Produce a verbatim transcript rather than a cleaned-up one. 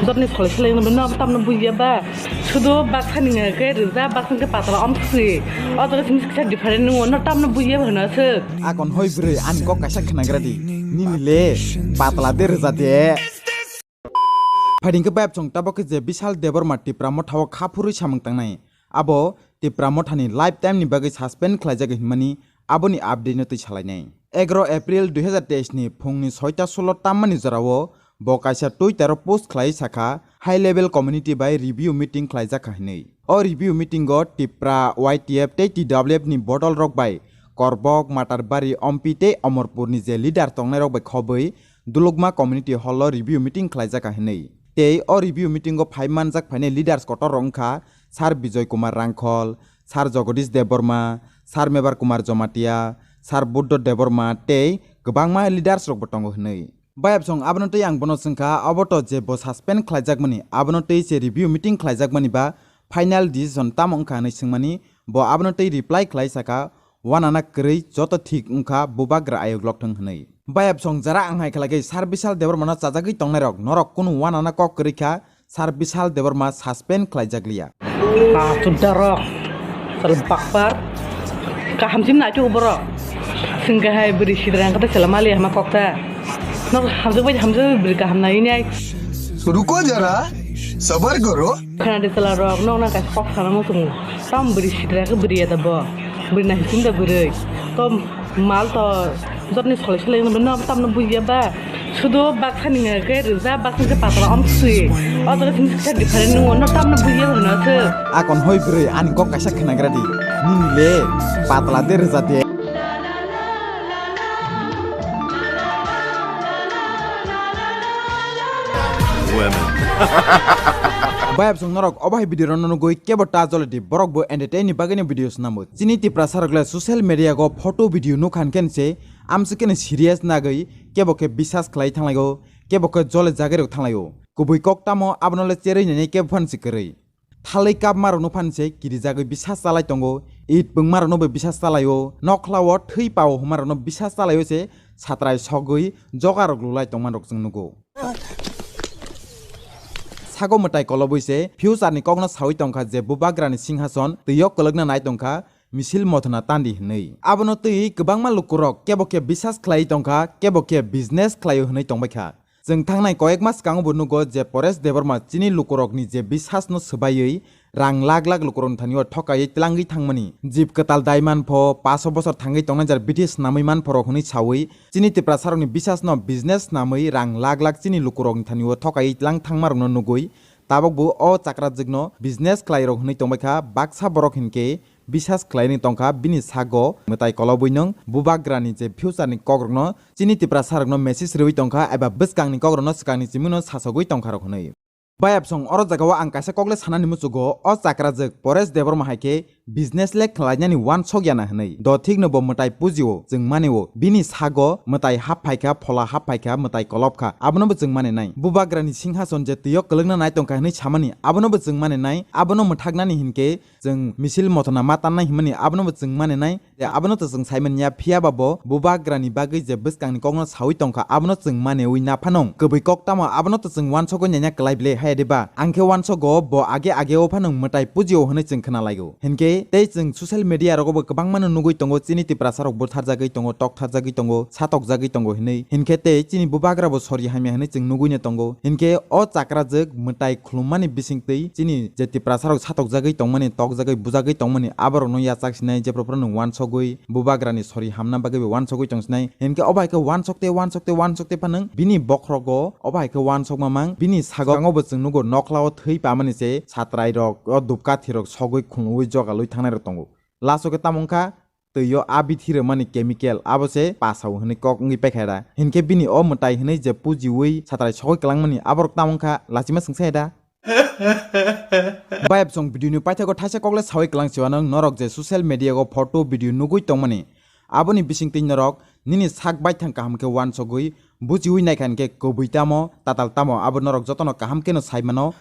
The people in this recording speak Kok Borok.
Jotni solai solai no tamno bujiya ba. Sudo baksa ni nge ke rwja, baksa ke patala om sui. O jaga simi kisa different nungo, no tamno bujiya ba hwna se. Akon hoi bwrwi, ani kok kaisa khwnagra di. Nini le patala de rwja de. Phaiding khe bayap chwng tabok khe je Bishal Debbarma Tipra Motha o kha phurwi samung tangnai. Abo Tipra Motha ni lifetime ni bagwi suspend khlaijak hinmani aboni update no twi salainai. Egaroh April dui hazar teis ni phung ni soita sulo tammani jorao bo kaisa Twitter o post khlai sakha, high level community bai review meeting khlaijak kha hinwi. O review meeting o Tipra Y T F tei T W F ni bodol rok bai Korbok, Matarbari, Ompi tei Omorpur ni je leader tongnai rok bai khobwi Dulukma Community Hall o review meeting khlaijak kha hinwi. Tei o review meeting o phai manjak phainai leaders kotor rok wngkha Sir Bijoy Kumar Rangkhol, Sir Jagadish Debbarma, Sir Mebar Kumar Jamatia, Sir Buddho Debbarma tei kwbangma leaders rok bo tongo hinwi. Bayap song abono tei ang bono swngkha, obo to je bo suspend khlaijakmani, abono tei se review meeting khlaijakmani ba final decision tamo wngkha hinwi swngmani, bo abono tei reply khlai sakha, wanana kwrwi joto thik wngkha, bubagra ayok lok thwng hinwi. Bayap song jara ang hai khlai khe Sir Bishal Debbarmano chajagwi tongnairok, norok kunu wanana kok kwrwi kha, Sir Bishal Debbarma suspend khlaijak liya. Ah, chudda rok. Sal bakpar. Kaham sim na chu borok. Singga hai bri sidra kata sala mali hama kokta. No hamjak bai hamjak bri kaham na ini ai. Ruko jara, sabar karo. Khana de sala rok, no na kai kok sana mo tung. Tam bri sidra ke bri ada bo. Bri na hisim da bri. Tom mal to jotni solai solai no tamno bujiya ba. Sudo baksa ni nge ke rwja, baksa ke patala om sui. O jaga simi kisa different nungo, no tamno bujiya hwna se. Akon hoi bwrwi, ani kok kaisa khwnagra di. Nini le patala de rwja de. Women. Bayap song norok obo hai video rok no nugwi kebo ta jole di, borok bo entertain ni bagwi ni video swnamo. Chini Tiprasa rok le social media go photo video nukhan khen se amswk khe serious nagwi kebo khe bisas khlai thanglaio, kebo khe jole jagwi rok thanglaio. Kubui kok tamo abono le cherwi nani kebo phan se kwrwi. Thalwi kapma rokno phan se kirijagwi bisas chalai tongo, it pwngma rokno bo bisas chalaio, nokhla o thwi pao hwnma rokno bisas chalaio se satrai sogwi joga rok lulai tongma rok chwng nugo. Sago mwtai kolobwi se future ni kokno sawi tongkha je bubagrani singhason twiyo kwlwkna nai tongkha, misil mothona tandi hinwi. Abono twi kwbangma lukurok kebo khe bisas khlaiwi tongkha, kebo khe business khlaio hinwi tongbaikha. Chwng thangnai koyekma swkango bo nugo je Paresh Debbarma chini lukurokni je bisasno swbaiwi rang lakh lakh lukurokni thani-o thokaiwi tlangwi thangmani. Jib kwtal dai manpho, paso bosor thangwi tongnai jar bithi swnamwi manphorok hwnwi sawi chini Tiprasarokni bisasno business swnamwi rang lakh lakh chini lukurokni thani-o thokaiwi tlang thangmarokno nugwi tabukbo o chakrajwkno business khlairok hwnwi tongbaikha. Baksa borok hinkhe bisas khlaini tongkha, bini sago mwtai kolobwi nwng bubagrani je future ni kokrokno chini Tiprasarokno message rwwi tongkha eba bwskangni kokrokno swkangni chimino sasogwi tongkharok hwnwi. Bayapsong oro jagao ang kaisa kokle sanani muchugo, o chakrajwk Paresh Debbarma hai khe business le khlainani uansok yana hwnwi. Do thikno bo mwtai pujio, chwng manio, bini sago mwtai hap phaikha, phola hap phaikha, mwtai kolopkha, abono bo chwng mani nai. Bubagrani singhason je twio kwlwkna nai tongkha hwnwi samani, abono bo chwng mani nai. Abono mwthaknani hinkhe chwng misil mothona ma tannai hwnmani abono bo chwng mani nai, je abono to chwng sai manya, phiya ba bo bubagrani bagwi je bwskangni kokno sawi tongkha, abono chwng maniwi na phano kwbwi kok tamo, abono to chwng uansogwi naina kwlai ble, haya de ba? Ang khe uansogo bo age age o phano mwtai pujio hwnwi chwng khna laio. Hinkhe tei chwng social media rogo bo kwbangma no nugwi tongo, chini Tiprasa rok butharjagwi tongo, toktharjagwi tongo, satokjagwi tongo hinwi. Hinkhe tei chini bubagra bo sori hamya hinwi chwng nugwi no tongo. Hinkhe o chakrajwk mwtai khulummani bisingtwi chini je Tiprasarok satokjagwi tongmani, tokjagwi bujagwi tongmani, aborokno yachak sinai, jephru phru nwng uansogwi bubagrani sori hamna bagwi bo uansogwi tong sinai. Hinkhe obo hai khe uansok tei uansok tei uansok tei phano bini bokhrogo obo hai khe uansokma mang, bini sago bo chwng nugo, nokhlao thwi pamani se satrairok, o dupkathirok sogwi khulumwi jogalwi thangnairok tongo. Last o khe tamo wngkha, twio a bithi rwmani chemical, abo se pasao hwnwi kok wngwi paikha da. Hinkhe bini o mwtai hwnwi je pujiwi satrai sogwi kwlangmani, aborok tamo wngkha lachima swngsa da. Bayapsong video ni paithago thaisa kokle sawi kwlang siwanang, norok je social media o photo video nugwi tongmani, aboni bisingtwi norok nini sak baithang kaham khe uansogwi bujiwi naikha hinkhe kwbwi tamo, tatal tamo, abo norok jotono kaham kheno sai mano.